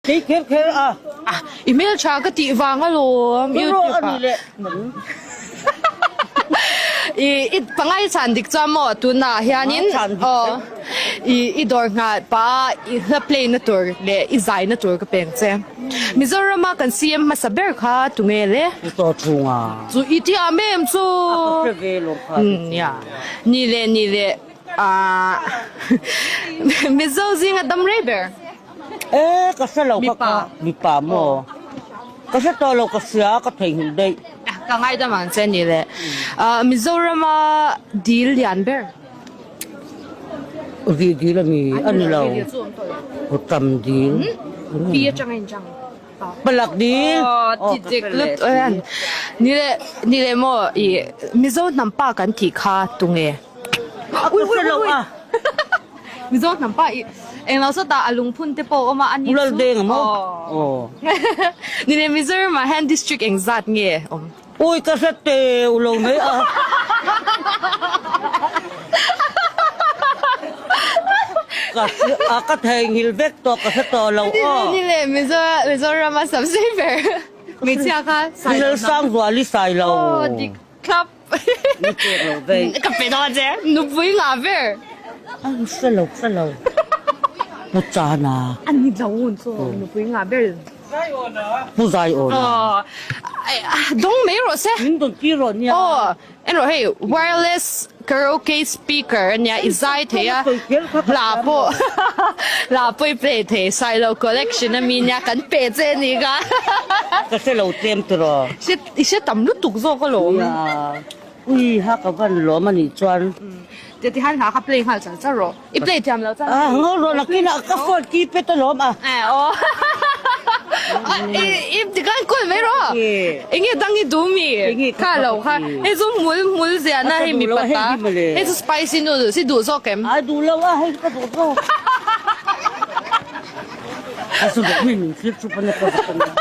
Kei kher kher a. Ah, i hmeltha ka tih vang alawm YouTube ah. I i pangai chhan dik chuan maw tunah hianin aw i i dawr nghah pah a i hla play na tur leh i zai na tur ka peng che. Mizorama kan CM hmasa ber kha tunge le? Pu Chaw Chhunga. Chu i thiam em chu? A ka hre ve lawm kha. Nia. Ni leh ni leh ah Mizo zinga dam rei ber. E ka hre lo kha ka mipa maw? Ka hre tawh lo ka hria ka theihnghilh daih. Ka ngaidam ang che ni le. Mizorama dil lian ber. Rih dil a ni a ni lo. Hutam dil. Pi atanga in chang. Palak dil. Aw ti dik lutuk a. Ni le ni le maw i Mizo hnam pa kan tih kha tunge? A ka hre lo a. Mizo hnam pa i englo sawtah a lungphun te pawh a awm a, a ni chu. Lal deng a maw? Aw. Ni le Mizoram ah hian district engzat nge awm? Ui ka hre teu lo mai a. Ka hre a ka theihnghilh vek tawh ka hre tawh lo aw. Ni le Mizoram a subsei ber hmeichhia kha Sailo. Lalsangzuali Sailo. Aw dik thlap. Ni pek lo vei. Ka pe dawn che. Nupui ngah ber. A hre lo hre lo. Pu Chana. A ni lo un chu nupui ngah ber. Pu Zaiawna. Aw dawng mai rawh se. Min dawn tir rawh nia. Aw en rawh hei wireless karaoke speaker a nia i zai thei a hla pawh hla pawh i play thei Sailo collection a mi nia kan pe che a nih kha. Ka hre lo tlem tiraw. I hre tam lutuk zawk alawm. Nia. Ui ha ka van lawm a nih chuan. Ti ti han hla kha play nghal char char rawh. I play thiam lo chuan. Ah ngaw rawh nakinah ka phone keypad alawm a. Eh aw. I i tikhan kawl mai rawh. Enge dang i duh mi? Kha lo kha. Hei chu hmul hmul ziahna hei mi pata. Hei chu spicy noodles i duh zawk em? Ai duh lo a hei ka duh zawk. A chu duh mi min thlir chu pawn a ka va ka nia.